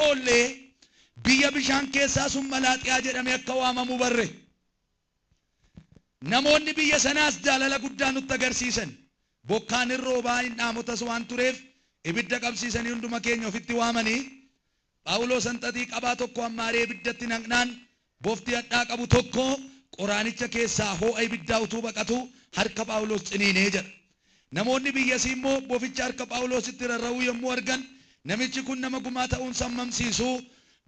oollee biyya bishaan keessaa sun Malaaxiyaa jedhamee akka waamamu barre. Namoonni biyya sanaas jaalala guddaa nutti agarsiisan. Bokkaan hin roobaa hin dhaamotas waan tureef ibidda qabsiisanii hunduma keenya ofitti waamanii Phaawulos hanxaxii qabaa tokko hammaaree ibiddatti naqnaan bofti hadhaa qabu tokko qoraanicha keessaa hoo'a ibiddaa utuu baqatu harka Phaawulos ciniinee jedha. Namoonni biyyasii immoo boficha harka Phaawulositti rarra'uu yommuu argan namichi kun nama gumaa ta'uun sammamsiisu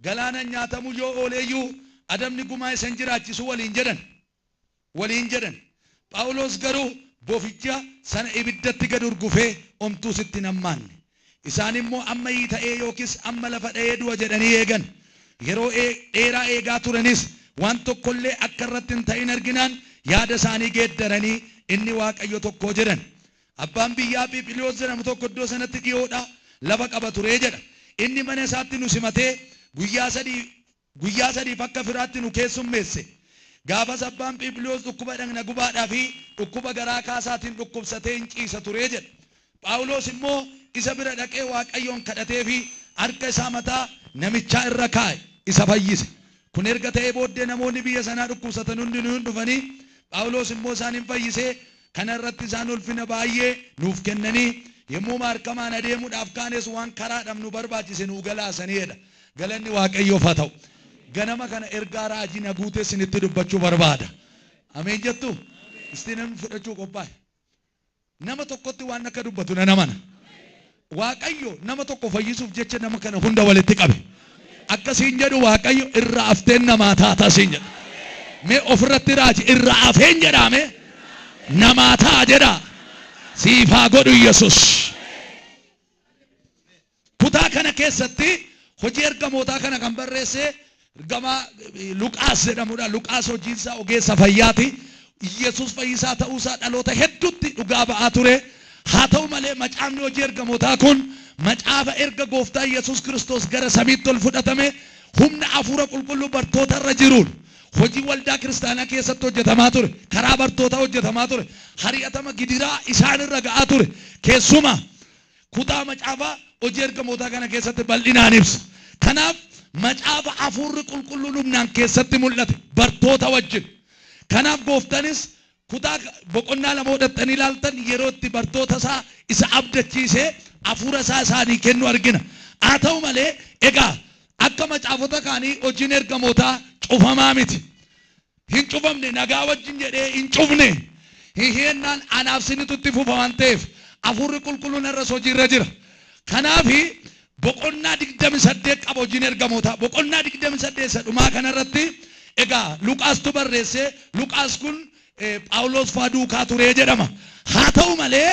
galaanaan nyaatamuu yoo ooleeyyuu adabni gumaa isa hin jiraachisu waliin jedhan. Waliin jedhan. Phaawulos garuu boficha sana ibiddatti gad hurgufee omtuu sitti hin hammaanne. Isaan immoo amma hiita'ee yookiis amma lafa dha'ee du'a jedhanii eegan. Yeroo dheeraa eegaa turanis waan tokkollee akka irratti hin ta'in arginaan yaada isaanii geeddaranii inni Waaqayyo tokko jedhan. Abbaan biyyaa Phiiphiliyoos jedhamu tokko iddoo sanatti dhiyoodha lafa qaba turee jedha. Inni mana isaatti nu simatee guyyaa sadii guyyaa sadiif akka firaatti nu keessummeesse. Gaafas abbaan Phiiphiliyoos dhukkuba dhagna gubaadhaa fi dhukkuba garaa kaasaatiin dhukkubsatee hin ciisa turee jedha. Phaawulos immoo isa bira dhaqee Waaqayyoon kadhatee fi harka isaa mataa namichaa irra kaa'e isa fayyise. Kun erga ta'ee booddee namoonni biyya sanaa dhukkubsatan hundinuu hin dhufanii Phaawulos immoo isaan hin fayyisee kana irratti isaan ulfina baay'ee nuuf kennanii yommuu maarkamaan adeemuudhaaf kaanes waan karaadhaaf nu barbaachise nuu galaasanii jedha. Galanni Waaqayyoof haa ta'u. Ganama kana ergaa raajii na guutee isinitti dubbachuu barbaada. Ameen jettu? Isti namni fudhachuu qophaa'e. Nama tokkotti waan akka dubbatu nan amana. Waaqayyo nama tokko fayyisuuf jecha nama kana hunda walitti qabe. Akkasiin jedhu Waaqayyo irra hafteen namaa taata siin jedha. Mee ofirratti raaji irra hafeen jedhaame namaa ta'a jedha. Siif haa godhu Yesus. Kutaa kana keessatti hojii ergamootaa kana kan barreesse ergamaa Luqaas jedhamudha. Luqaas hojiinsaa ogeessa fayyaati. Yesus fayyisaa ta'uusaa dhaloota hedduutti dhugaa ba'aa ture. Haa ta'u malee macaafni hojii ergamootaa kun macaafa erga gooftaa Yesus Kiristoos gara samiitti ol fudhatame humna hafuura qulqulluu bartoota irra jiruun hojii waldaa kiristaanaa keessatti hojjetamaa ture. Karaa bartootaa hojjetamaa ture. Hari'atama gidiraa isaan irra ga'aa ture. Keessumaa kutaa macaafa hojii ergamootaa kana keessatti bal'inaan ibsa. Kanaaf macaafa hafuurri qulqulluun humnaan keessatti mul'ate bartoota wajjin. Kanaaf gooftanis kutaa boqonnaa lama hodhattanii ilaaltan yeroo itti bartoota isaa isa abdachiisee hafuura isaa isaanii kennu argina. Haa ta'u malee egaa akka macaafota kaanii hojiin ergamootaa cufamaa miti. Hin cufamne nagaa wajjin jedhee hin cufne. Hihiennaan anaaf sinitu itti fufa waan ta'eef hafuurri qulqulluun irras hojiirra jira. Kanaafi boqonnaa 28 qaba hojiin ergamootaa. Boqonnaa 28 isa dhumaa kanarratti egaa Luqaastu barreesse. Luqaas kun Phaawulos faa duukaa turee jedhama. Haa ta'u malee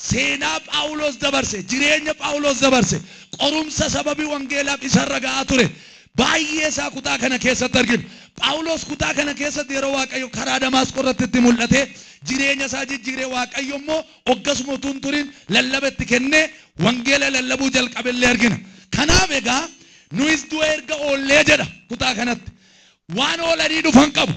seenaa Phaawulos dabarse, jireenya Phaawulos dabarse, qorumsa sababii wangeelaaf isarra ga'aa ture baay'ee isaa kutaa kana keessatti argina. Phaawulos kutaa kana keessatti yeroo Waaqayyo karaa Damaasqoo irratti itti mul'ate jireenya isaa jijjiiree Waaqayyo immoo hoggasuma utuu hin turin lallaba itti kennee wangeela lallabuu jalqabellee argina. Kanaaf egaa nuyis du'a erga oollee jedha kutaa kanatti. Waan oolanii dhufan qabu.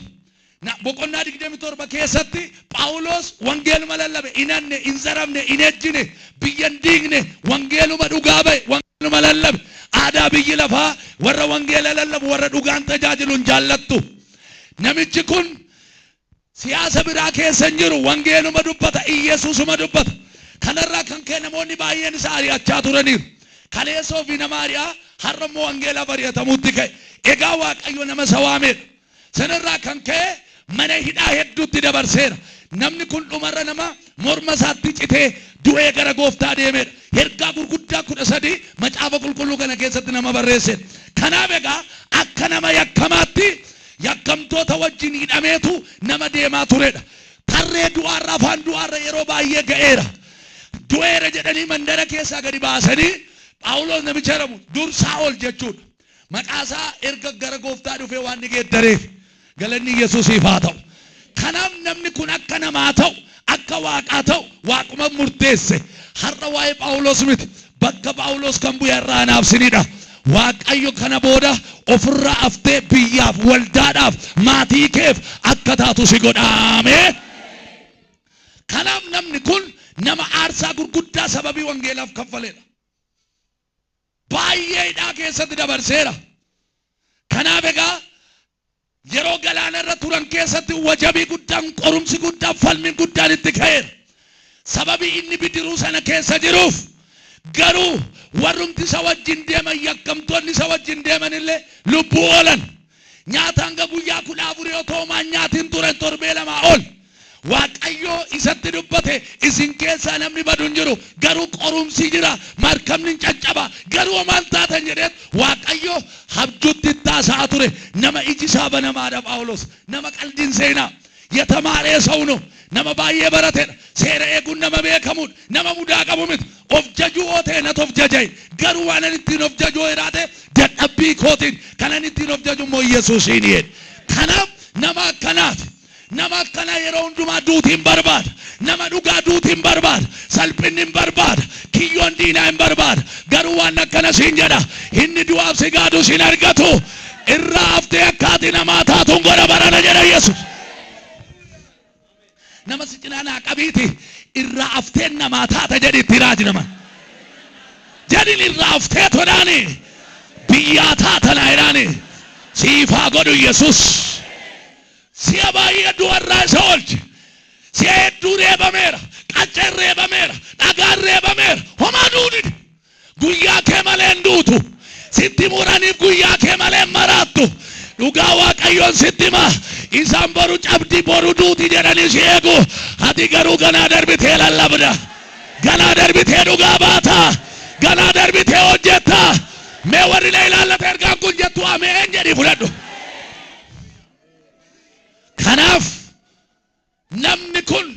Boqonnaa 27 keessatti Phaawulos wangeeluma lallabe, hin hanne, hin zaramne, hin ejjine, biyya hin diigne, wangeeluma dhugaa ba'e, wangeeluma lallabe. Aadaa biyyi lafaa warra wangeela lallabu, warra dhugaan tajaajilu hin jaallattu. Namichi kun siyaasa biraa keessa hin jiru, wangeeluma dubbata, Iyesuusuma dubbata. Kanarraa kan ka'e namoonni baay'een isa ari'achaa turaniiru. Kaleessa ofii nama ari'aa, har'a immoo wangeelaaf ari'atamuutti ka'e. Egaa Waaqayyo nama isa waameedha. Sanarraa kan ka'e mana hidhaa hedduutti dabarseera. Namni kun dhumarra nama morma isaatti citee du'ee gara gooftaa deemedha. Ergaa gurguddaa 13 macaafa qulqulluu kana keessatti nama barreessedha. Kanaaf egaa akka nama yakkamaatti yakkamtoota wajjin hidhameetu nama deemaa turedha. Tarree du'aarra afaan du'aarra yeroo baay'ee ga'eera. Du'eera jedhanii mandara keessaa gadi baasanii Phaawulos namicha jedhamu dur Saa'ol jechuudha. Maqaa isaa erga gara gooftaa dhufee waan ni geeddareef galanni Yesuusiif haa ta'u. Kanaaf namni kun akka namaa ta'u, akka waaqaa ta'u waaquma murteesse. Har'a waa'ee Phaawulos miti. Bakka Phaawulos kan bu'e har'a anaaf sinidha. Waaqayyo kana booda ofirraa haftee biyyaaf, waldaadhaaf, maatii keef akka taatu si godha. Ameen. Kanaaf namni kun nama aarsaa gurguddaa sababii wangeelaaf kaffaledha. Baay'ee hidhaa keessatti dabarseera. Kanaaf egaa yeroo galaana irra turan keessatti wajabii guddaan, qorumsi guddaan, falmiin guddaan itti ka'eera. Sababii inni bidiruu sana keessa jiruuf garuu warrumti isa wajjin deeman, yakkamtoonni isa wajjin deeman illee lubbuu oolan. Nyaata hanga guyyaa 14 otoo homaa hin nyaatin turan, torbee lamaa ol. Waaqayyo isatti dubbate, isin keessaa namni badu hin jiru, garuu qorumsi jira, markabni hin caccaba, garuu homaa hin taatan jedheet Waaqayyo habjuutti itti haasa'aa ture. Nama iji isaa banamaadha Phaawulos. Nama qaldiin seenaa. Yatamaaree ሰው ነው. Nama baay'ee baratedha. Seera eeguun nama beekamudha. Nama mudaa qabu miti. Of jajuu yoo ta'e natu of jajaye. Garuu waan ani ittiin of jaju yoo jiraate dadhabbii kootiin, kanan ittiin of jaju immoo Yesuusiin jedhe. Kanaaf nama akkanaati. Nama akkanaa yeroo hundumaa duutiin barbaada. Nama dhugaa duutiin barbaada. Salphinni hin barbaada. Kiyyoon diinaa hin barbaada. Garuu waan akkana siin jedha. Inni du'aaf si gaadu sin argatu. Irraa haftee akka ati namaa taatuun godha barana jedha Yesuus. Nama si cinaa naa qabiiti, irraa hafteen namaa taata jedhi itti raaji nama. Jedhin irraa haftee todhaani biyyaa taata naa jedhaani. Siifaa godhu Yesuus. Si'a baay'ee du'arraa isa oolche. Si'a hedduu reebameera. Qacceen reebameera. Dhagaan reebameera. Homaa duudide. Guyyaa kee malee hin duutu. Sitti muraniif guyyaa kee malee hin maraattu. Dhugaa Waaqayyoon sitti hima. Isaan boru cabdi, boru duuti jedhanii si eegu. Ati garuu ganaa darbitee lallabda. Ganaa darbitee dhugaa baata. Ganaa darbitee hojjetta. Mee warri na ilaallata ergaan kun jettu ameen jedhii fudhadhu. Kanaaf namni kun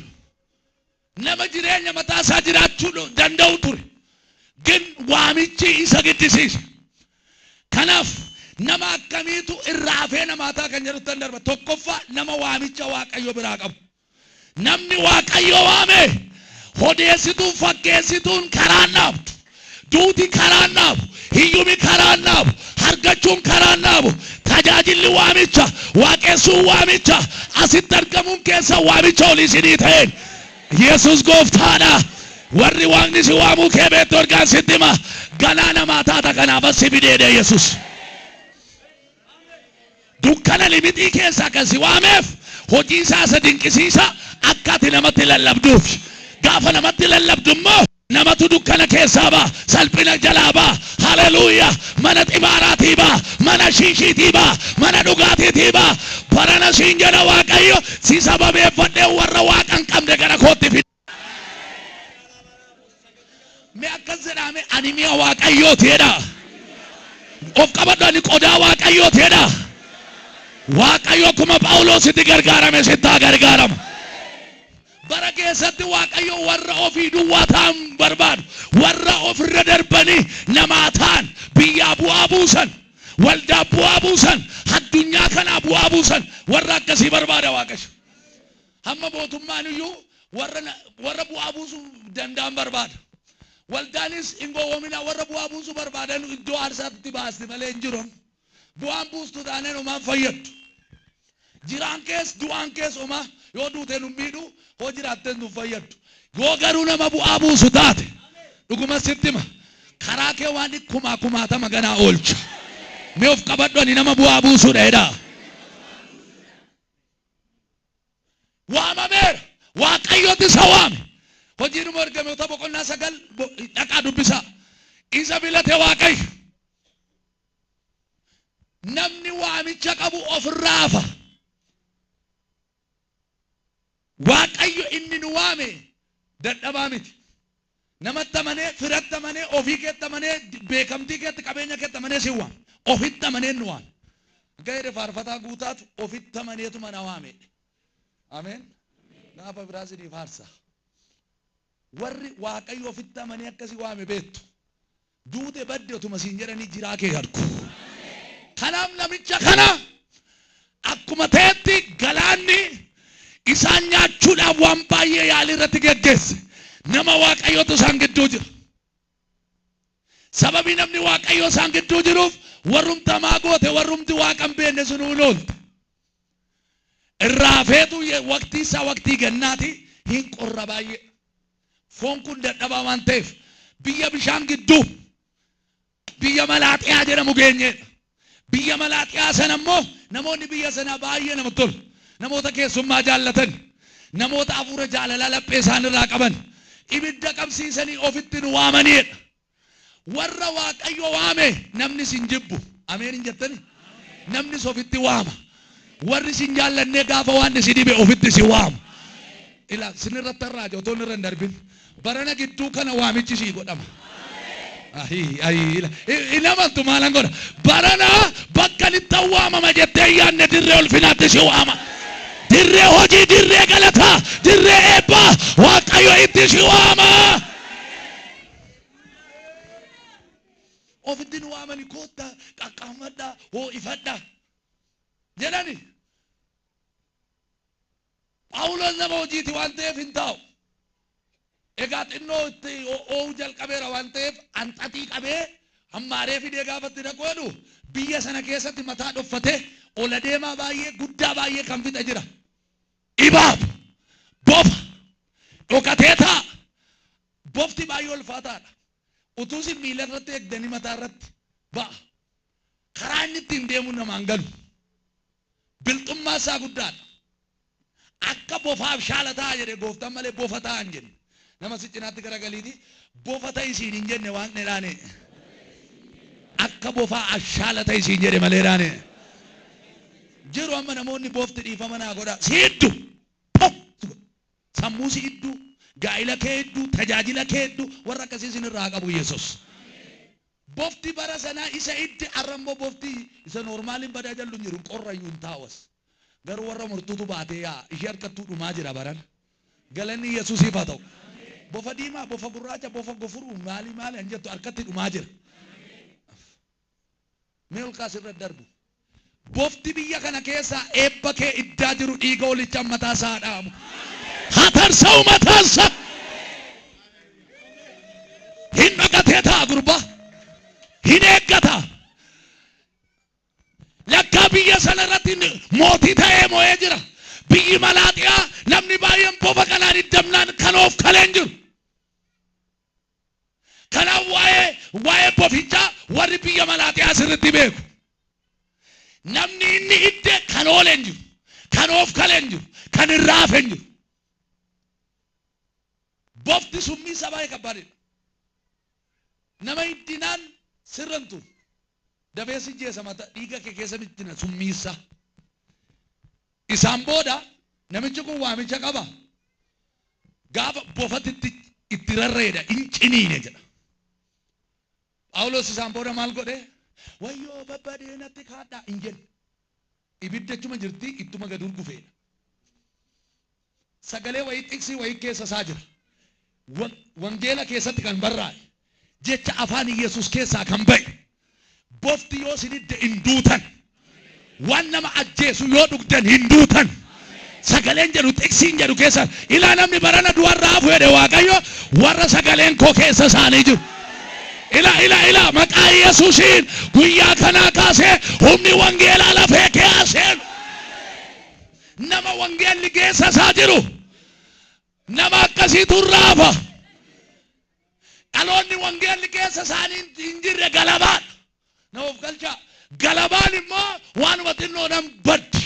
nama jireenya mataa isaa jiraachuu danda'u ture. Gin waamichi isa giddisiise. Kanaaf nama akkamiitu irraa hafee namaa ta'a kan jedhutti darba. Tokkoffaa, nama waamicha Waaqayyo biraa qabu. Namni Waaqayyo waame odeessituun fakkeessituun karaan dhaabdu. Duuti karaan dhaabu. Hiyyumi karaan dhaabu. Argachuun karaan dhaabu. Tajaajilli waamicha. Waaqessuun waamicha. Asitti argamuun keessa waamicha olii isinii ta'een. Yesus gooftaadha. Warri Waaqni si waamuu kee beektu ergaan sitti hima. Ganaa namaa taata, kanaaf as si fideedha Yesus. Dukkana limixii keessaa kan si waameef hojii isaa isa dinqisiisaa akka ati namatti lallabduuf. Gaafa namatti lallabdu immoo namatu dukkana keessaa ba'a, salphina jalaa ba'a. Haleluuyaa! Mana xibaaraatii ba'a, mana shiishiitii ba'a, mana dhugaatiitii ba'a. Barana siin jedha Waaqayyo, si sababeeffadhee warra Waaqa hin qabne gara kootti fida. Mee akkas jedhame, ani mi'a Waaqayyooti jedha. Of qabadhu, ani qodaa Waaqayyooti jedha. Waaqayyo akkuma Phaawulositti gargaarame sitti haa gargaaramu. Bara keessatti Waaqayyo warra ofii duwwaa ta'an barbaadu. Warra ofirra darbanii namaa ta'an, biyyaa bu'aa buusan, waldaa bu'aa buusan, addunyaa kanaa bu'aa buusan, warra akkasii barbaada Waaqayyo. Hamma mootummaan iyyuu warra bu'aa buusuu danda'an barbaada. Waldaanis hin gowwoomina, warra bu'aa buusuu barbaadan iddoo aarsaatti baasti malee hin jiru. Bu'aan buustu taaneen homaan fayyaddu. Jiraan kees du'aan kees homaa, yoo duute nu miidhu, hoo jiraatteen nu fayyaddu. Yoo garuu nama bu'aa buusu taate, dhuguma sitti hima, karaa kee waan kumaa kumaatama ganaa oolcha. Mee of qabadhu, ani nama bu'aa buusuudha jedhaa. Waamameera. Waaqayyooti isa waame. Hojiin Ergamoota boqonnaa 9 dhaqaa dubbisaa. Isa filate Waaqayyo. Namni waamicha qabu ofirraa hafa. Waaqayyo inni nu waame dadhabaa miti. Namatti amanee, firatti amanee, ofii keetti amanee, beekamtii keetti, qabeenya keetti amanee si waame. Ofitti amanee nu waame. Ga'eedha, faarfataa guutaatu ofitti amaneetu mana waame. Ameen. Gaafa biraa sinii faarsa. Warri Waaqayyo ofitti amanee akkasii waame beektu. Duute badde otuma siin jedhanii jiraa kee argu. Kanaaf namicha kana akkuma ta'etti galaanni isaan nyaachuudhaaf waan baay'ee yaalii irratti geggeesse. Nama Waaqayyootu isaan gidduu jira. Sababii namni Waaqayyoo isaan gidduu jiruuf warrumti hamaa goote, warrumti Waaqa hin beekne sunuu hin oolte. Irraa feetu waqtii isaa waqtii gannaati, hin qorra baay'ee. Foon kun dadhabaa waan ta'eef biyya bishaan gidduu Biyya Malaaxiyaa jedhamu geenyeedha. Biyya Malaaxiyaa sana immoo namoonni biyya sanaa baay'ee namatti tolu. Namoota keessummaa jaallatan, namoota hafuura jaalalaa laphee isaanirraa qaban, ibidda qabsiisanii ofitti nu waamaniidha. Warra Waaqayyo waame namni sin jibbu. Ameen hin jettani? Namnis ofitti waama. Warri sin jaallannee gaafa waan si dhibe ofitti si waamu. Ilaa sinirratti har'aa otoo irra hin darbin. Barana gidduu kana waamichi sii godhama. Ahii ahii ila hin amantu maalan godha. Barana bakka itti waamama jettee hin yaadne dirree ulfinaatti si waama. Dirree hojii, dirree galataa, dirree eebbaa Waaqayyo itti si waama. Ofitti nu waamani koottaa qaqqaammadhaa hoo'ifadhaa jedhani. Phaawulos nama hojiiti waan ta'eef hin taa'u. Egaa xinnoo itti oo'uu jalqabeera waan ta'eef anxaxii qabee hammaaree fidee gaafa itti dhaqu jedhu biyya sana keessatti mataa dhoffatee ola deemaa baay'ee guddaa baay'ee kan fixa jira. Ibaab, bofa, dhokatee taa'a. Bofti baay'ee ulfaataadha. Utuu isin miila irratti eegdanii mataa irratti ba'a. Karaa inni ittiin deemu namaan galu. Bilxummaa isaa guddaadha. Akka bofaaf shaala ta'a jedhe gooftaan malee bofa ta'a hin jenne. Nama si cinaatti garagaliiti bofa ta'i siin hin jenne waan dheeraane. Akka bofaa ashaala ta'i siin jedhe malee dhaane. Jiru amma namoonni bofti dhiifama naa godha. Si hiddu. Sammuu si hidduu, gaa'ila kee hidduu, tajaajila kee hidduu warra akkasii isin irraa haa qabu Yesus. Bofti bara sanaa isa hidde har'a immoo bofti isa noormaaliin badaa jallu hin jiru qorra iyyuu hin taa'us. Garuu warra murtuutu baatee yaa'a ishee harkattuu dhumaa jira baran. Galanni Yesuusiif haa ta'u. Bofa diimaa, bofa gurraacha, bofa gofuruu maali maali an jettu harkatti dhumaa jira. Mee ol kaasi irra darbu. Bofti biyya kana keessaa eebba kee iddaa jiru dhiiga hoolichaan mataa isaa haa dha'amu. Haa tarsa'u mataan isaa. Hin dhokatee ta'a gurbaa. Hin eeggata. Lakkaa biyya sana irratti mootii ta'ee mo'ee jira. Biyyi Malaaxiyaa namni baay'een bofa kanaan iddamnaan kan of kaleen jiru. Kanaaf waa'ee waa'ee bofichaa warri biyya Malaaxiyaa sirriitti beeku. Namni inni idde kan oole hin jiru, kan of kale hin jiru, kan irraa hafe hin jiru. Bofti summii isaa baay'ee kabbaadidha. Nama iddinaan sirra hin turu. Dafee si jeesa mata dhiiga kee keessa bittina summii isaa. Isaan booda namichi kun waamicha qaba. Gaafa bofati itti rarra'edha hin ciniine jedha. Phaawulos isaan booda maal godhe? Wayyoo babbadee natti kaadhaa hin jenne. Ibidda achuma jirti ittuma gad hurgufeedha. Sagalee wayii xiqsii wayii keessa isaa jira. Wangeela keessatti kan barraa'e jecha afaan Iyyasuus keessaa kan ba'e bofti yoo isin hidde hin duutan. Waan nama ajjeesu yoo dhugdan hin duutan. Sagaleen jedhu xiqsiin jedhu keessa ilaa namni barana du'arraa hafu jedhe Waaqayyo warra sagaleen koo keessa isaanii jiru. Ila ila ila maqaa Yesuusiin guyyaa kanaa kaasee humni wangeelaa lafee kee haa seenu. Nama wangeelli keessa isaa jiru nama akkasiitu irraa hafa. Dhaloonni wangeelli keessa isaanii hin jirre galabaadha. Nama of galchaa. Galabaan immoo waanuma xinnoodhaan baddi.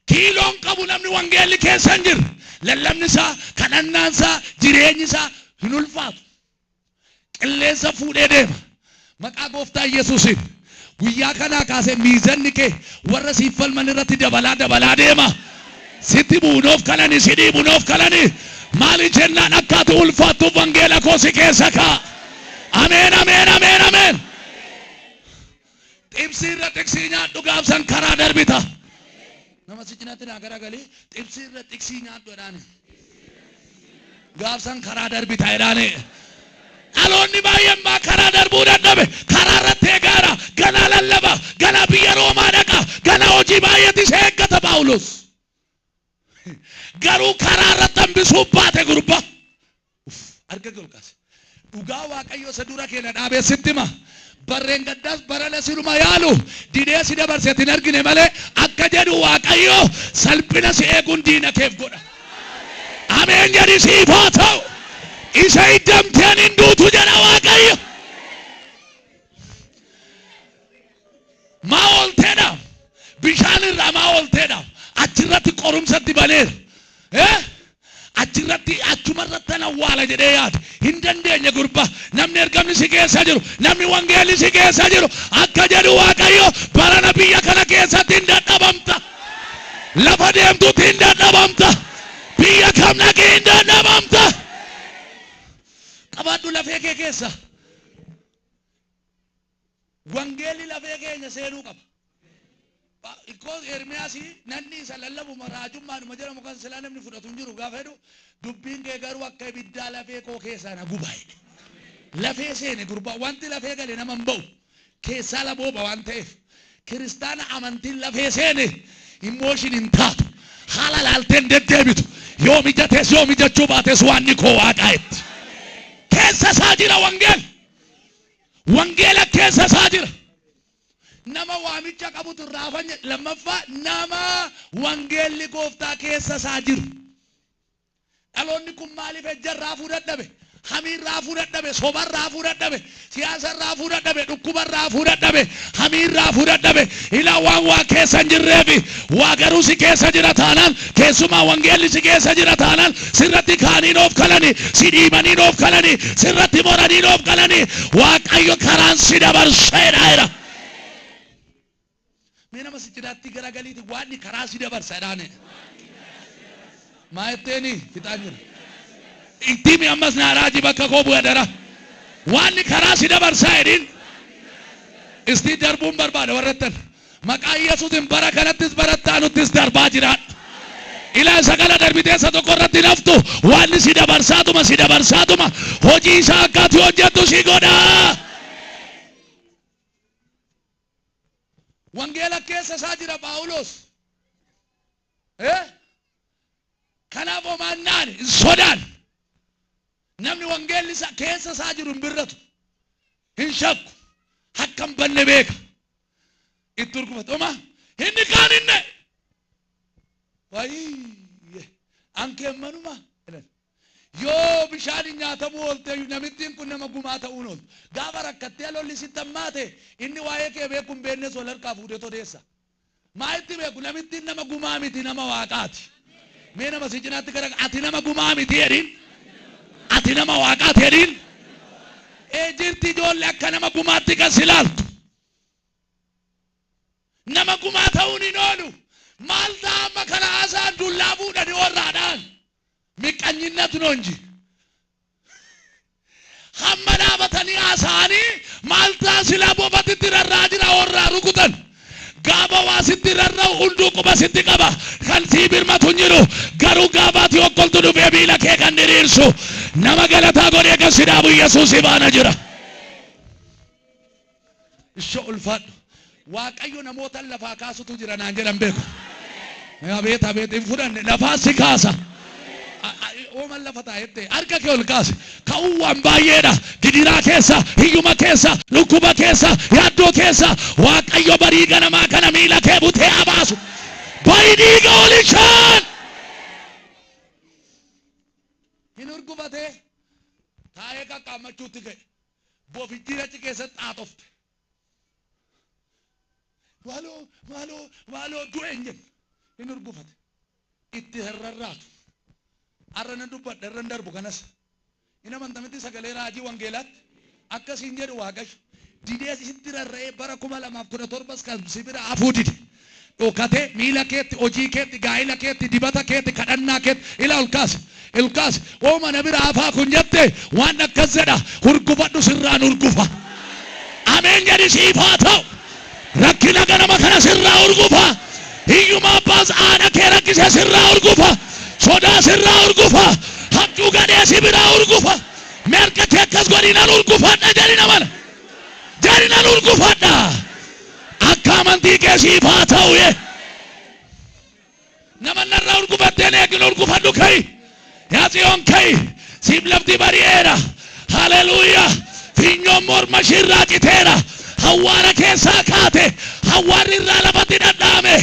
Kiiloon qabu namni wangeelli keessa hin jirre. Lallabni isaa, kadhannaan isaa, jireenyi isaa hin ulfaatu. Qilleensa fuudhee deema. Maqaa gooftaa Yesuusiin guyyaa kanaa kaasee miizanni kee warra siif falman irratti dabalaa dabalaa deema. Sitti bu'uunoof kalani, si dhiibuunoof kalani. Maali jennaan akka ati ulfaattuuf wangeela koo si keessa kaa'a. Ameen, ameen, ameen, ameen. Xibsii irra xiqsii nyaadhu gaafsan karaa darbita. Nama si cinaatti naa garagalii xibsii irra xiqsii nyaadhu jedhaani. Gaafsan karaa darbita jedhaani. Dhaloonni baay'een maa karaa darbuu dadhabe karaa irratti eegaara ganaa lallaba ganaa biyya Roomaa dhaqa ganaa hojii baay'eetu isa eeggata Phaawulos. Garuu karaa irratti hambisuu baate gurbaa. Harka kee ol kaasi. Dhugaa Waaqayyo isa dura kee na dhaabee sitti hima. Barreen gaddaas barana sinuma yaalu didee si dabarse hin argine malee akka jedhu Waaqayyo salphina si eeguun diina keef godha. Ameen jedhi siif haa ta'u. Isa hiddamteen hin duutu jedha Waaqayyo. Miidhamaa oolteedhaaf achirratti qorumsa itti baneera. Eh? Achirratti achumarrattan awwaala jedhee yaade. Hin dandeenye gurbaa. Namni ergamni si keessa jiru, namni wangeelli si keessa jiru akka jedhu Waaqayyo barana biyya kana keessatti hin dadhabamta. Lafa deemtutti hin dadhabamta. Biyya kam dhaqi hin dadhabamta. Qabaadhu lafee kee keessa. Wangeelli lafee keenya seenuu qaba. Ikkoo Ermiyaas nan dhiisa lallabuma raajummaadhuma jedhamu kan silaa namni fudhatu hin jiru gaafa jedhu dubbiin kee garuu akka ibiddaa lafee koo keessaa na guba jedhe. Lafee seene gurbaa wanti lafee gale nama hin ba'u keessaa labooba waan ta'eef kiristaana amantiin lafee seene emotion hin taatu haala laaltee hin deddeebitu yoo mijates yoo mijachuu baates waanni koo waaqaa itti keessa isaa jira wangeel. Wangeela keessa isaa jira. Nama waamicha qabutu irraa hafan jedhe. Lammaffaa nama wangeelli gooftaa keessa isaa jiru. Dhaloonni kun maaliif ejja irraa hafuu dadhabe? Hamii irraa hafuu dadhabe, soba irraa hafuu dadhabe, siyaasa irraa hafuu dadhabe, dhukkuba irraa hafuu dadhabe, hamii irraa hafuu dadhabe. Ilaa waan waa keessa hin jirreefi waa garuu si keessa jira taanaan, keessumaa wangeelli si keessa jira taanaan, sirratti kaanii noof kalani, si dhiibanii noof kalani, sirratti moranii noof kalani, Waaqayyo karaan si dabarseedha jedha. Mee nama si cinaatti garagaliiti waaqni karaa si dabarsa jedhaani. Maa jetteeni fixaan jira. Itti himi ammas naa raajii bakka koo bu'a dara. Waaqni karaa si dabarsaa jedhiin. Istii darbuun barbaada warrattan. Maqaa Yesuusin bara kanattis bara itti aanuttis darbaa jiraadhu. Ilaa isa kana darbitee isa tokko irratti hin haftu. Waaqni si dabarsaatuma si dabarsaatuma hojii isaa akka ati hojjettu si godha. Wangeela keessa isaa jira Phaawulos. Eh? Kanaaf homaan naani hin sodaan. Namni wangeelli isaa keessa isaa jiru hin birratu. Hin shakku. Akka hin banne beeka. Itti urgufata. Homaa inni kaan hin na'e. Wayyee ankeen manuma jedhan. Yoo bishaaniin nyaatamuu oolteeyyu namittiin kun nama gumaa ta'uun ooltu. Gaafa rakkattee lolli sitti hammaate inni waa'ee kee beeku hin beeknes wal harkaa fuudheet odeessa. Maa itti beeku namittiin nama gumaa miti nama waaqaati. Mee nama si cinaatti gara ati nama gumaa miti jedhiin. Ati nama waaqaati jedhiin. Ee jirti ijoollee akka nama gumaatti kan si ilaaltu. Nama gumaa ta'uun hin oolu. Maal ta'a amma kana haasa'an dullaa fuudhanii warraadhaan. Miqqanyinnat no inji. Hamma dhaabatanii haasa'anii maal ta'a silaa bofatitti rarra'aa jira warraa rukutan. Gaafa waa sitti rarra'u hunduu quba sitti qaba. Kan sii birmatu hin jiru. Garuu gaafa ati okkoltu dhufee miila kee kan diriirsu. Nama galataa godhee kan si dhaabu Yesuus si faana jira. Ishoo ulfaadhu. Waaqayyo namoota lafaa kaasutu jira naan jedhan beeku. Abeet abeet hin fudhanne lafaa si kaasa. Ooman lafa taa'ette harka kee ol kaasi. Ka'uun waan baay'eedha. Gidiraa keessa, hiyyuma keessa, dhukkuba keessa, yaaddoo keessa Waaqayyo barii ganamaa kana miila kee butee haa baasu. Bayi dhiiga olichaan. Hin hurgufatee taa'ee qaqqaammachuutti ka'e. Bofittiin achi keessatti xaaxofte. Maaloo maaloo maaloo du'e hin jenne. Hin hurgufate. Itti hin rarraatu. Har'a nan dubbadha irra hin darbu kanas. Hin amanta miti sagalee raajii wangeelaatti. Akkasiin jedhu Waaqayyo. Didee sitti rarra'ee bara 2017s kan si bira hafuu dide. Dhokatee miila keetti, hojii keetti, gaa'ila keetti, dibata keetti, kadhannaa keetti ila ol kaasi. Ol kaasi. Ooma na bira hafaa kun jette waan akkas jedha hurgufadhu sirraan hurgufa. Ameen jedhi siif haa ta'u. Rakkina ganama kana sirraa hurgufa. Hiyyuma abbaas haadha kee rakkise sirraa hurgufa. Sodaa sirraa hurgufa. Habjuu gadhee si biraa hurgufa. Mee harka kee akkas godhi nan hurgufadha jedhi namana. Jedhi nan hurgufadha. Akka amantii kee siif haa ta'u ye. Nama narraa hurgufattee eegin hurgufadhu ka'i. Yaa Tsiyoon ka'i. Siif lafti bari'eera. Haleluuyaa. Finyoon morma ishiirraa citeera. Hawwaara keessaa kaate. Hawwaarri irraa lafatti dhadhaame.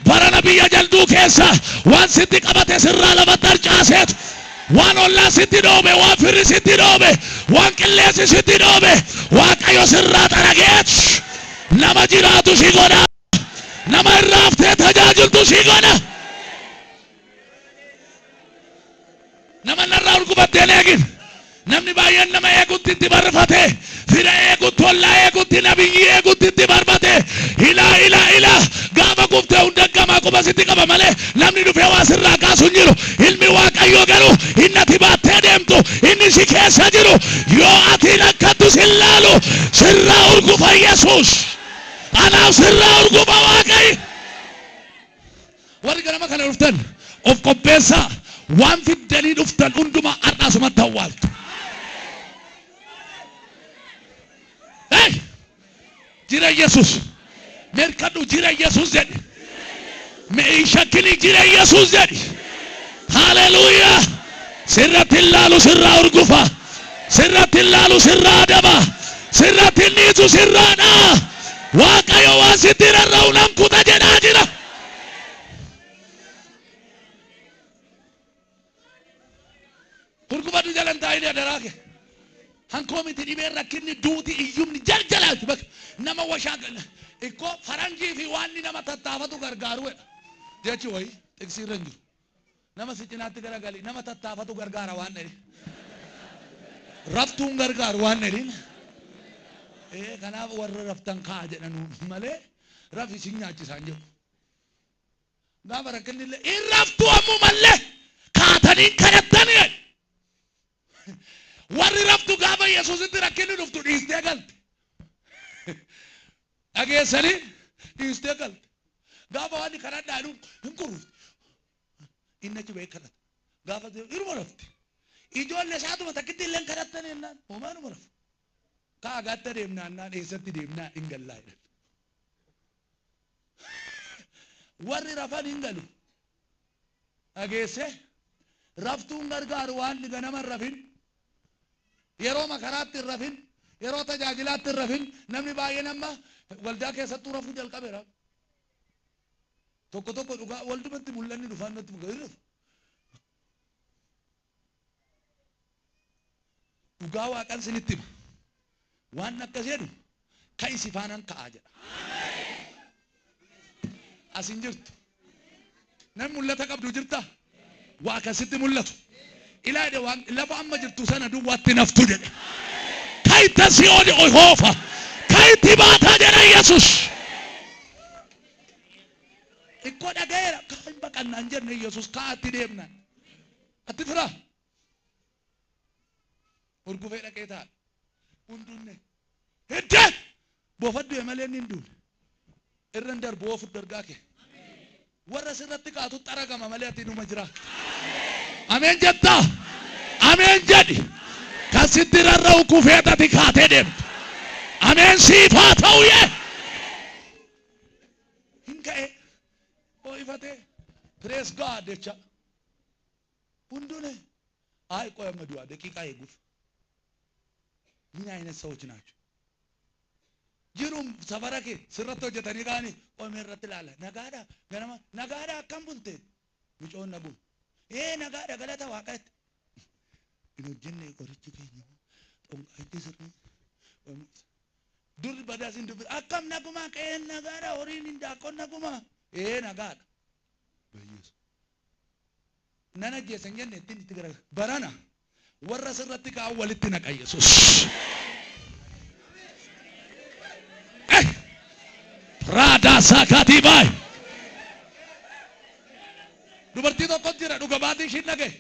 Barana biyya jalduu keessa waan sitti qabate sirraa lafatti harcaaseetu. Waan ollaan sitti dhoobe, waan firri sitti dhoobe, waan qilleensi sitti dhoobe, Waaqayyo sirraa xarageet nama jiraatu si godha. Nama irraa haftee tajaajiltu si godha. Nama narraa urgufattee hin eegin. Namni baay'een nama eegutti itti barfate. Fira eegutti, ollaa eegutti, nabiyyii eegutti itti barfate. Ilaa ilaa ilaa gaafa kuftee hunda gamaa quba sitti qaba malee namni dhufee waa sirraa kaasu hin jiru. Ilmi Waaqayyoo garuu inni ati baattee deemtu inni si keessa jiru yoo ati rakkattu sin laalu sirraa urgufa Yesuus. Anaaf sirraa urgufa Waaqayyo. Warri ganama kana dhuftan of qopheessaa waan fiddanii dhuftan hundumaa har'a asumatti awwaaltu. Hey! Jira Yesus. Mirkadhu jira Yesus jedhi. Mee hin shakkini jira Yesus jedhi. Haleluuyaa. Sirratti hin laalu sirraa urgufa. Sirratti hin laalu sirraa adaba. Sirratti hin dhiisu sirraa dha'a. Waaqayyo waan sitti rarra'u nan kuta jedhaa jira. Hurgufadhu jala hin taa'in adaraa kee. Hankoo miti dhibeen rakkinni duuti iyyumni jaljalaati bakka nama washaa ikkoo faranjii fi waanni nama tattaafatu gargaaru jedha. Jechi wayii xiqsii irra hin jiru. Nama si cinaatti garagali nama tattaafatu gargaara waan jedhin. Raftuun gargaaru waan jedhin. Ee kanaaf warra raftan ka'a jedhanu malee rafi sin nyaachisaan jedhu. Gaafa rakkinni illee hin raftu ammumallee kaatanii hin kadhattanii jedhe. Warri raftu gaafa Yesuusitti rakkinni dhuftu dhiistee galte. Dhageessanii dhiistee galte. Gaafa waan kadhadhaa jedhu hin kurufti. Inni achi ba'ee kadhata. Gaafa iruma rafti. Ijoollee isaatuma takkitti illee hin kadhattanii jennaan homaanuma rafu. Kaa gaatta deemnaa jennaan eessatti deemnaa hin gallaa jedhan. Warri rafan hin galu. Dhageesse? Raftuun gargaaru waan ganama hin rafin. Yeroo makaraatti hin rafin. Yeroo tajaajilaatti hin rafin. Namni baay'een amma waldaa keessattuu rafuu jalqabeera. Tokko tokko dhugaa waldumatti mul'anni dhufaan natti muka hin rafu. Dhugaa Waaqan sinitti hima. Waan akkas jedhu ka'i si faanan ka'aa jedha. As hin jirtu. Namni mul'ata qabdu jirta? Waa kan sitti mul'atu. Ilaa jedhe waan lafa amma jirtu sana duwwaatti naftu jedhe. Ka'itta si oli hoofa. Ka'itti baataa jedha Yesus. Xiqqoo dhaga'eera. Kaa hin baqannaan jenne Yesus kaa'atti deemnaan. Atti firaa? Hurgufee dhaqee taa'e. Hundunne. Hidde! Bofa du'e malee inni hin duune. Irra hin darbu oofu dargaa kee. Warra sirratti kaatu xaragama malee ati inuma jira. Ameen jettaa? Ameen jedhi. Kan sitti rarra'u kufeet ati kaatee deemtu. Ameen siif haa ta'u yee. Hin ka'e. Ho'ifatee. Praise God jecha. Hunduu ne አይ ቆይ amma du'a ደቂቃ eeguuf ምን አይነት ሰዎች ናቸው? Jirum safara kee sirratti hojjetanii kaanii qoomee irratti ilaala. Nagaadha ganama nagaadha akkam bulte mucoon naguma. Ee nagaadha galata waaqaatti. Hin hojjenne qorichi keenya xonqaayitti sirrii. Durri badaas hin dubbi akkam naguma qe'een nagaadha horiin hin daaqqoon naguma. Ee nagaadha. Bayyeessu. Nan ajjeesa hin jenne ittiin itti gara barana warra sirratti ka'an walitti naqa Yesuus. Eh! Raadaa saakaatii baay. Dubartii tokko jira dhuga baatii ishiin dhagaye.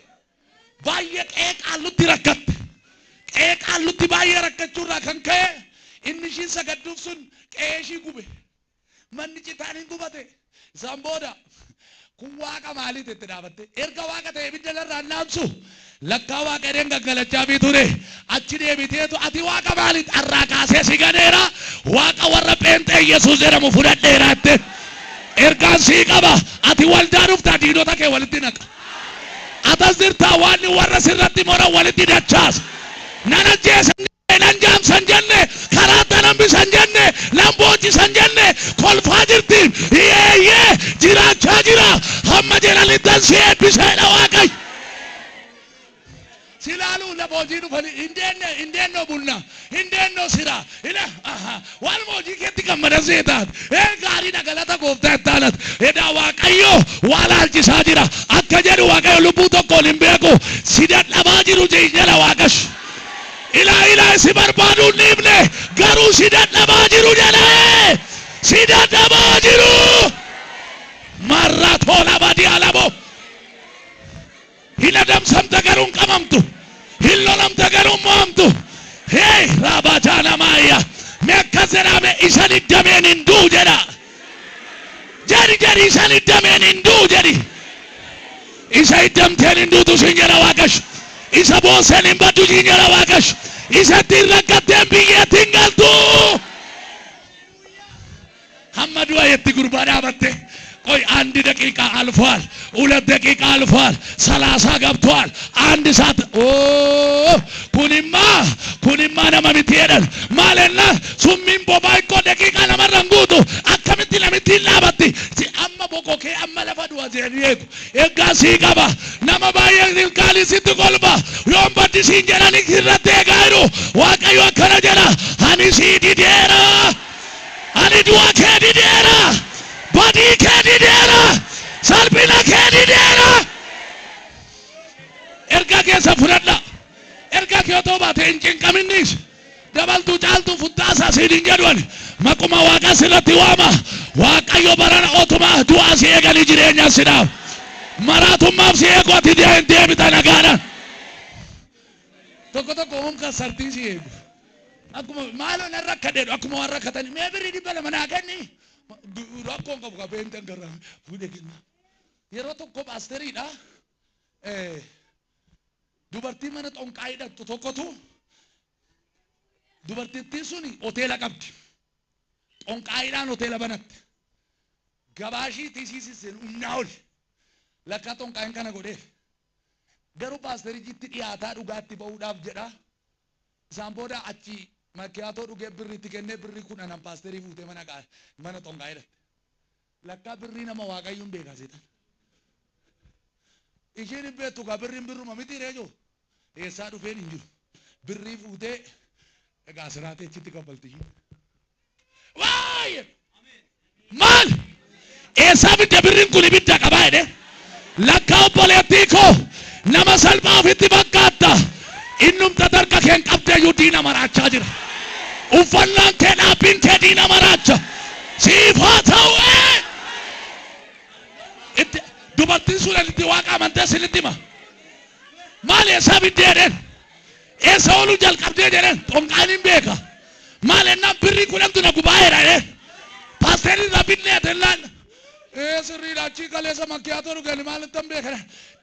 Baay'ee qe'ee qaallutti rakkatte. Qe'ee qaallutti baay'ee rakkachuurraa kan ka'e inni ishiin sagadduuf sun qe'ee ishii gube. Manni citaan hin gubate. Isaan booda kun waaqa maaliiti itti dhaabatte. Erga waaqa ta'e ibidda narraa hin dhaamsu. Lakkaa waaqa edeen gangalachaafii ture. Achi deebiteetu ati waaqa maaliiti har'aa kaasee si ganeera. Waaqa warra pheenxee Yesuus jedhamu fudhadheera jette. Ergaan sii qaba. Ati waldaa dhuftaa diinota kee walitti naqa. Atas jirtaa waanni warra sirratti moran walitti dachaasa. Nan ajjeesa. Nan jaamsan jenne, karaatti nan hambisan jenne, nan boochisan jenne, kolfaa jirti. Eeyyee jiraachaa jira. Hamma jedhanittan si eebbiseedha Waaqayyo. Si ilaaluu lafa hojii dhufanii hin deenne hin deennoo bulna. Hindeennoo sira ila aha waanuma hojii keetti gammada seetaat ee gaariidha galata gooftaa itti aanat edaa Waaqayyo waa laalchisaa jira akka jedhu Waaqayyo lubbuu tokkoon hin beeku si dadhabaa jiru jedha Waaqash ilaa ilaa si barbaaduu hin dhiifne garuu si dadhabaa jiru jedha si dadhabaa jiru marratoo badii alabo. Hin adamsamta garuu hin qabamtu. Hin lolamta garuu hin mo'amtu. Hey, raabajaanamaayya. Mee akkas jedhaa mee isa diddameen hin du'u jedha. Jedhi jedhi isa diddameen hin du'u jedhi. Isa hiddamteen hin duutu siin jedha Waaqash. Isa boosseen hin baddu siin jedha Waaqash. Isa ittiin rakkatteen biyyeetti hin galtu. Hamma du'a yetti gurbaa dhaabatte ቆይ አንድ ደቂቃ አልፏል፣ 2 ደቂቃ አልፏል፣ 30 ገብቷል። አንድ ሰዓት ኦ kunimma kunimma nama miti jedhan maalenna summiin bobaa ikkoo daqiiqaa namarra hin guutu akkamitti namitti hin dhaabatti si amma bokokee amma lafa du'a jedhanii eegu eeggaa sii qaba nama baay'ee ilkaanii sitti kolba yoon baddi siin jedhanii irratti eegaa jiru. Waaqayyo akkana jedha: ani sii dideera, ani du'a kee dideera, badii kee dideera, salphina kee dideera. Ergaa keessa fudhadha. Ergaa kee otoo baate hin cinqaminnis dabaltuu caaltuu futtaasaa siin hin jedhu. Ani maquma Waaqa sirratti waama. Waaqayyo barana otuma du'aa si eeganii jireenya si dhaaf maraatummaaf si eegu ati deebita nagaadhaan. Tokko tokko honka sartii si eegu akkuma maaloo nan rakkadheedhu akkuma waan rakkatanii mee birrii 200 naa kenni rakkoon qabu qabeen garraa fuudhee kenna. Yeroo tokko paasteriidha. Dubartii mana xonqaa hidhattu tokkotu, dubartittiin sun hoteela qabdi. Xonqaayiidhaan hoteela banatte. Gabaashii tisiisisen humnaa ol. Lakkaa xonqaayin kana godheef. Garuu paasterichitti dhiyaataa dhugaatti ba'uudhaaf jedha. Isaan booda achi makiyaatoo dhugee birriitti kennee birrii 10 paasterii fuutee mana xonqaa hidhatte. Lakkaa birrii nama Waaqayyoon beekaa seetan. Isheen hin beektu gaa birriin birruma miti reejoo. Eessaa dhufeen hin jiru. Birrii fuutee egaa siraatee achitti kaffalti isheen. Waayee! Maal? Eessaa fidde birriin kun ibidda qabaa jedhe. Lakkaa obboleettii koo nama salphaa ofitti fakkaatta. Innumta tarka keen qabdee iyyuu diina maraachaa jira. Uffannaan kee dhaabbiin kee diina maraacha. Siif haa ta'u ee! Itti dubartiin sun itti Waaqa amantee sinitti hima. Maal eessaa fiddee jedheen? Eessa ooluu jalqabdee jedheen? Xonqaan hin beeka. Maal ennaan birrii 10tu na gubaa'eera jedheen. Paasteerri irraa binnee jennaan. Ee, sirriidha, achii kaleessa makkiyaatoo dhugani maalittan beeka.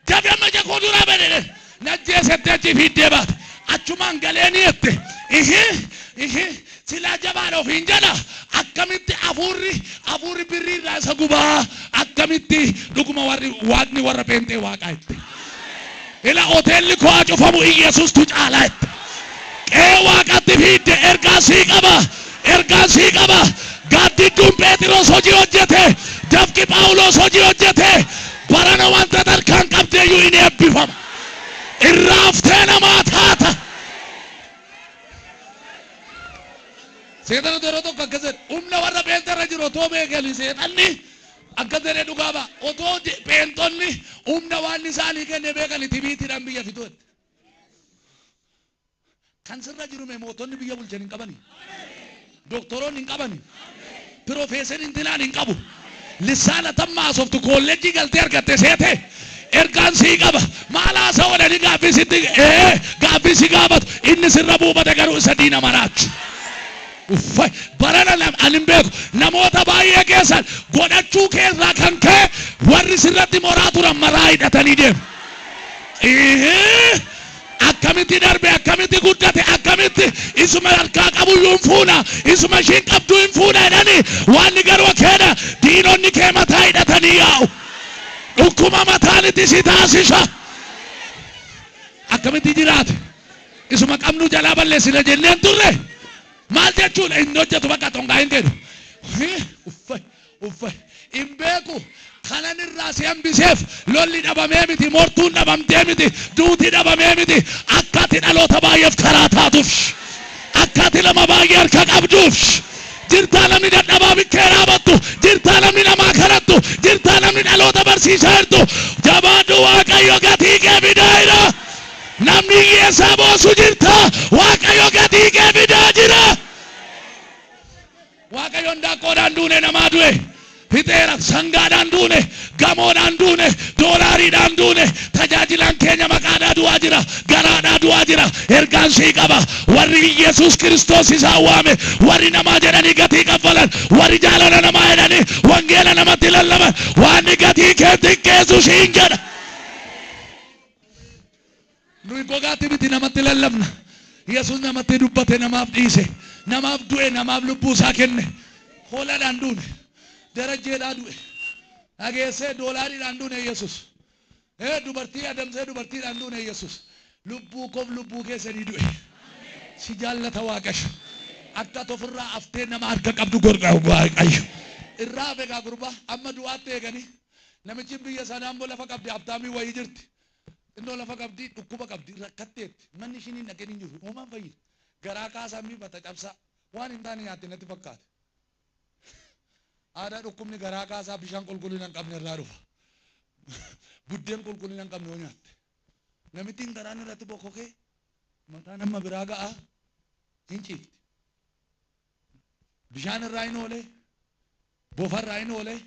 Dafee amma ija koo duraa bade jedheen. Najjeesetti achi fiiddee baate. Achumaan galeeni jette. Ihii ihii silaa jabaadha ofiin jedha. Akkamitti afuurri birrii irraa isa gubaa akkamitti dhuguma warri Waaqni warra pheenxee Waaqaa jette. Ila hoteelli koo haa cufamu, Iyesuustu caalaa jette. Qe'ee Waaqatti fiidde ergaa sii qaba. Ergaa sii qaba. Gaaddidduun Pheexiroos hojii hojjete. Dafqi Phaawulos hojii hojjete. Barana wanta tarkaan qabdeeyyuu hin eebbifama. Irraaftee namaa taata. Seexana yeroo tokko akkas jedhe humna warra pheenxerra jiru otoo beekanii seexanni akkas jedhee dhugaa ba'a. Otoo pheenxonni humna waan isaanii kenne beekanii tibiitiidhaan biyya fixu jette. Kan sirra jiru mee mootonni biyya bulchan hin qabani. Doktoroonni hin qabani. Piroofeesariin intinaan hin qabu. Lissaana tamma haasoftu koolleejjii galtee argatte seete. Ergaan sii qaba. Maal haasa'u jedhanii gaaffii sitti gaaffii si gaafatu. Inni sirra buufate garuu isa diina maraachu. Uffay barana ani hin beeku namoota baay'ee keessan godhachuu keerraa kan ka'e warri sirratti moraa turan maraa hidhatanii deemu. Ihee! Akkamitti darbe, akkamitti guddate, akkamitti isuma harkaa qabuyyuu hin fuuna, isuma ishiin qabdu hin fuuna jedhanii waan garuu keedha diinonni kee mataa hidhatanii yaa'u. Dhukkuma mataanitti si taasisa. Akkamitti jiraate? Isuma qabnu jalaa balleessina jenneen turre. Maal jechuudha inni hojjetu bakka xonqaa hin jedhu. Uffay uffay hin beeku kanan irraa si hambiseef lolli dhabamee miti, mortuun dhabamtee miti, duuti dhabamee miti, akka ati dhaloota baay'eef karaa taatuuf. Akka ati nama baay'ee harka qabduuf. Jirtaa namni dadhabaa bikkee dhaabattu. Jirtaa namni namaa kadhattu. Jirtaa namni dhaloota barsiisaa jirtu. Jabaadhu, Waaqayyo gatii kee fidaa jira. Namni hiyyeessaa boosu jirta. Waaqayyo gatii kee fidaa jira. Waaqayyoon daaqqoodhaan duune, namaa du'e. Fixeera. Sangaadhaan duune, gamoodhaan duune, doolaariidhaan duune, tajaajilaan keenya maqaadhaa du'aa jira, garaadhaa du'aa jira. Ergaan sii qaba. Warri Yesuus Kiristoos isaan waame, warri namaa jedhanii gatii kaffalan, warri jaalala namaa jedhanii wangeela namatti lallaban, waan gatii kee xiqqeessu siin jedha. Nuyi gogaatti miti namatti lallabna. Yesuus namatti dubbate, namaaf dhiise, namaaf du'e, namaaf lubbuu isaa kenne. Hoolaadhaan duune, darajjeedhaa du'e. Dhageessee, doolaariidhaan duune Yesuus. Dubartii adamsee dubartiidhaan duune Yesuus. Lubbuu koof lubbuu keessanii du'e. Si jaallata Waaqayyo. Akka ati ofirraa haftee nama harka qabdu godha Waaqayyo. Irraa hafe gaa gurbaa amma du'aatti eeganii. Namichi biyya sanaa immoo lafa qabdi, habtaamii wayii jirti. Xinnoo lafa qabdi, dhukkuba qabdi, rakkatteetti. Manni ishiin hin dhaqin hin jiru. Uumaan fayyina. Garaa kaasaa miifata cabsaa. Waan hin taane nyaatte natti fakkaate. Aadaa dhukkubni garaa kaasaa bishaan qulqullina hin qabne irraa dhufa. Buddeen qulqullina hin qabne yoo nyaatte. Namittiin garaan irratti bokkokee mataa nama biraa ga'a, hin ciifti. Bishaan irraa hin oolee, bofa irraa hin oolee,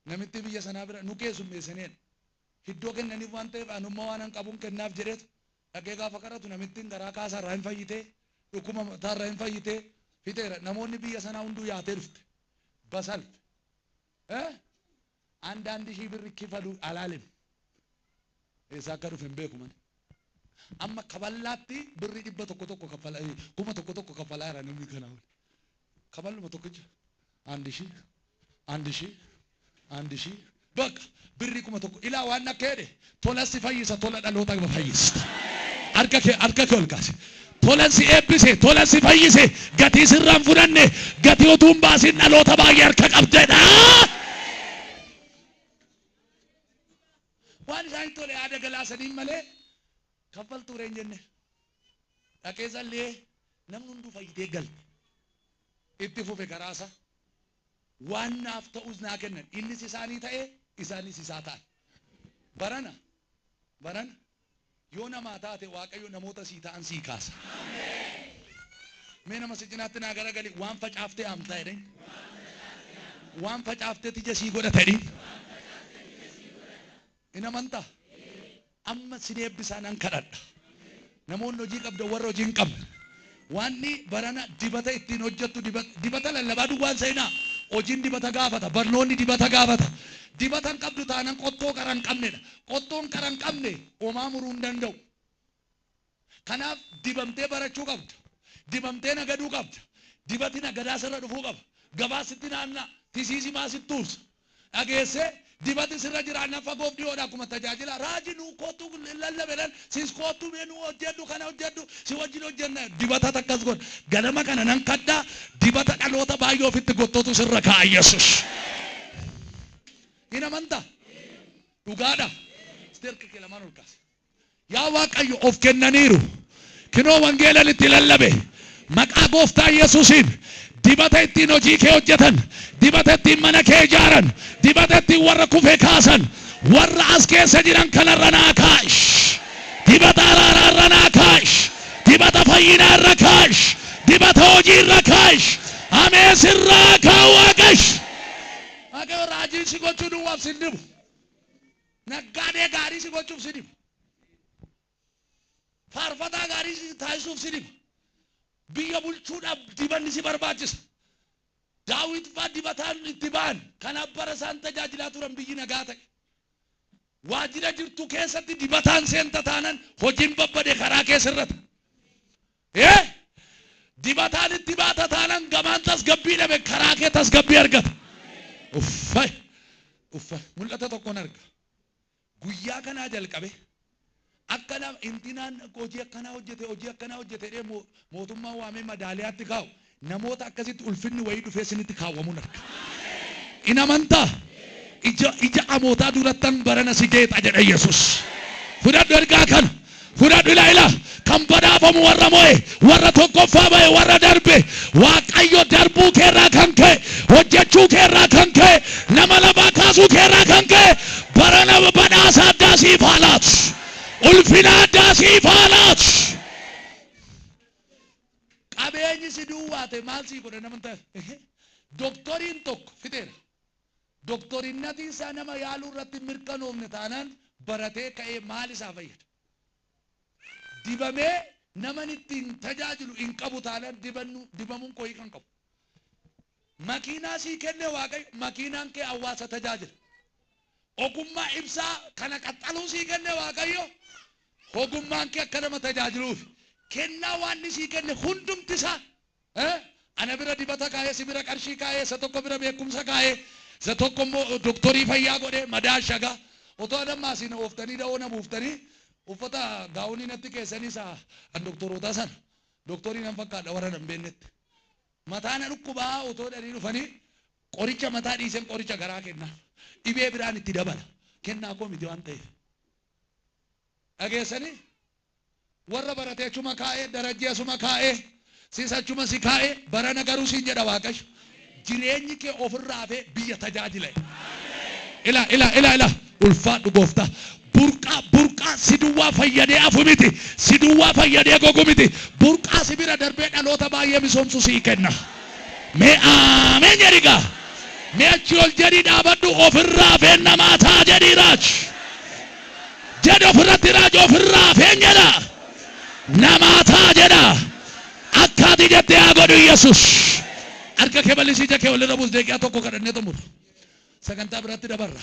namitti biyya sanaa bira nu keessummeessineen. Iddoo kennaniif waan ta'eef, anumma waan an qabuun kennaaf jedheetu dhaqee gaafa kadhatu, namittiin garaa kaasaa irraa hin fayyitee, dhukkuba mataa irraa hin fayyitee, fixeera. Namoonni biyya sanaa hunduu yaatee dhufte. በሰልፍ አንዳንድ ሺህ ብር ክፈሉ አላለም። Eessaa akka dhufe hin beeku mani. Amma kaballaatti birrii 100 kaffala, 1000 kaffalaa jira namni kanaa oli. Kaballuma tokkicha አንድ ሺህ፣ 1000፣ 1000, በቃ birrii 1000. Ilaa, waan akka jedhe, tola si fayyisa, tola dhaloota fayyista. Harka kee ol kaasi. Tola si eebbise, tola si fayyise, gatii sirraan fudhanne, gatii utuu hin baasin dhaloota baay'ee harka qabdedha. Waan isaan tole yaada galaasaniin malee kaffaltuu reen jenne. Dhaqee sallee, namni hunduu fayyitee galte. Itti fufe karaasa. Waan naaf ta'us naa kennan. Innis isaanii ta'e, isaanis isaa ta'an. Barana barana yoo namaa taate, Waaqayyo namoota sii ta'an sii kaasa. Mee nama si cinaatti naa garagali, waan facaaftee haamtaa jedheen. Waan facaaftee ija sii godhata jedhin. In amantaa? Amma sin eebbisaa, nan kadhadha. Namoonni hojii qabdan, warra hojii hin qabne. Wanni barana dibata ittiin hojjettu, dibata lallabaa duwwaan seenaa. Hojiin dibata gaafata. Barnoonni dibata gaafata. Dibata hin qabdu taanan qottoo qara hin qabnedha. Qottoon qara hin qabne homaa muruu hin danda'u. Kanaaf dibamtee barachuu qabda. Dibamtee nagaduu qabda. Dibati nagadaa sirra dhufuu qaba. Gabaa sitti naanna'a. Tisiisi maa sitti uursa. Dhageessee, dibati sirra jiraannaan fagoof dhiyoodha akkuma tajaajila. Raajii nu kootu lallabeedhaan sis kootu, mee nu hojjedhu, kana hojjedhu, si wajjin hojjenna. Dibata akkas godha. Ganama kana nan kadhaa, dibata dhaloota baay'ee ofitti gottootu sirra kaa'a Yesus. Hin amantaa? Dhugaadha. Harka kee lamaan ol kaase. Yaa Waaqayyo, of kennaniiru. Kinoo wangeelan itti lallabe. Maqaa Gooftaa Yesuusiin dibata ittiin hojii kee hojjetan, dibata ittiin mana kee ijaaran, dibata ittiin warra kufe kaasan, warra as keessa jiran kanarra naa kaash. Dibata araaraa irra naa kaash. Dibata fayyinaa irra kaash. Dibata hojii irra kaash. Amee, sirraa kaa Waaqash. Waaqayyo raajii si gochuu duwwaaf sin dibu. Naggaadee gaarii si gochuuf si dibu. Faarfataa gaarii si taasisuuf si diba. Biyya bulchuudhaaf dibanni si barbaachisa. Daawit fa'aa dibataan itti ba'an. Kanaaf bara isaan tajaajilaa turan biyyi nagaa ta'e. Waajjira jirtu keessatti dibataan seenta taanan hojiin babbade karaa keessa irrata. Dibataan itti baata taanan gamaan tasgabbii dhabe karaa kee tasgabbii argata. Uffay! Uffay! Mul'ata tokkoon arga. Guyyaa kanaa jalqabe akka nama intinaan hojii akkanaa hojjete, hojii akkanaa hojjete jedhee mootummaan waamee madaaliyaatti kaa'u, namoota akkasitti ulfinni wayii dhufee isinitti kaawwamuun arga. In amantaa? Ija amootaa durattan barana si geexa jedha Yesus. Fudhadhu ergaa kana. Fudhadhu, ilaa ilaa. Kan badhaafamu warra mo'e, warra tokkoffaa ba'e, warra darbe. Waaqayyo darbuu keerraa kan ka'e, hojjechuu keerraa kan ka'e, nama lafaa kaasuu keerraa kan ka'e, bara nama badhaasa addaa siif haa laatu. Ulfina addaa siif haa laatu. Qabeenyi si duwwaate maal sii godhe nama ta'e? Doktoriin tokko fixeera. Doktorinnatiin isaa nama yaaluu irratti mirkanoofne taanaan baratee ka'ee maal isaa fayyada? Dibamee naman ittiin tajaajilu hin qabu taanaan dibamuun koo hiika hin qabu. Makiinaa sii kenne Waaqayyo, makiinaan kee hawaasa tajaajila. Ogummaa ibsaa kana qaxxaluu sii kenne Waaqayyo, ogummaan kee akka nama tajaajiluuf. Kennaa waan inni sii kenne hundumti isaa, ana bira dibata kaa'ee, si bira qarshii kaa'ee, isa tokko bira beekumsa kaa'ee, isa tokko immoo doktorii fayyaa godhee madaa shagaa. Otoo adammaa isin ooftanii da'oo na buuftanii uffata gaawonii natti keessanii isa an doktorootaa sana doktorii nan fakkaadha warra nan beeknetti. Mataa na dhukkubaa otoo dhanii dhufanii qoricha mataa dhiiseen qoricha garaa kennaa. Dhibee biraan itti dabala. Kennaa koo miti waan ta'eef. Dhageessanii? Warra baratee achuma kaa'ee, Darajjee asuma kaa'ee, sis achuma si kaa'ee, barana garuu siin jedha Waaqayyo. Jireenyi kee ofirraa hafee biyya tajaajila. Ila ila ila ila ulfaadhu gooftaa. Burqaa burqaa si duwwaa fayyadee hafu miti. Si duwwaa fayyadee gogu miti. Burqaa si bira darbee dhaloota baay'ee misoomsu sii kenna. Mee aameen jedhi gaa. Mee achi ol jedhii dhaabadhu, ofirraa hafeen namaa ta'a jedhii raaj. Jedhi ofirratti raaji, ofirraa hafeen jedha. Namaa ta'a jedha. Akka ati jette haa godhu Yesus. Harka kee bal'isii, ija kee walirra buus, daqiiqaa tokko kadhannee xumurra. Sagantaa biratti dabarra.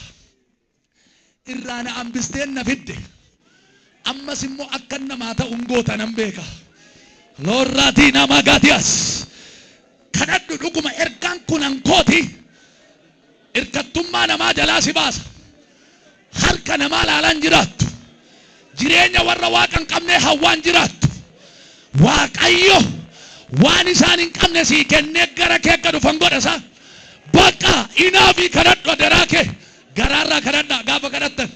Irraa na hambisteen na fidde. Ammas immoo akka namaa ta'u hin goota nan beeka. Loorraatii nama gaatiyaas. Kadhadhu, dhuguma ergaan kun hankooti. Irkattummaa namaa jalaa si baasa. Harka namaa laalaan jiraattu. Jireenya warra waaqa hin qabnee hawwaan jiraattu. Waaqayyo waan isaan hin qabne sii kennee gara kee akka dhufan godha isaa. Bakka inaafii kadhadhu, adaraa kee garaarraa kadhadhaa. Gaafa kadhattan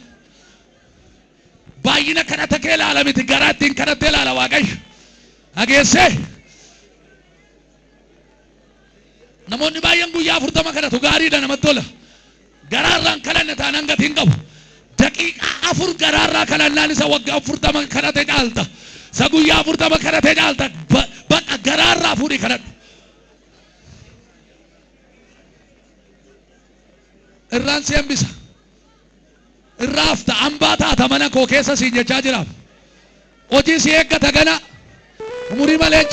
baay'ina kadhata kee ilaala miti, garaa ittiin kadhattee ilaala Waaqayyo. Dhageessee? Namoonni baay'een guyyaa 40 kadhatu, gaariidha, namatti tola. Garaarraan kadhanne taanaan gatii hin qabu. Daqiiqaa 4 garaarraa kadhannaan isa waggaa 40 kadhate caalta. Isa guyyaa 40 kadhate caalta. Bakka garaarraa fuudhii kadhadhu. Irraan si hambisa. Irraa hafta, hambaa taata mana koo keessa siin jechaa jiraam. Hojii si eeggata gana. Umurii malee.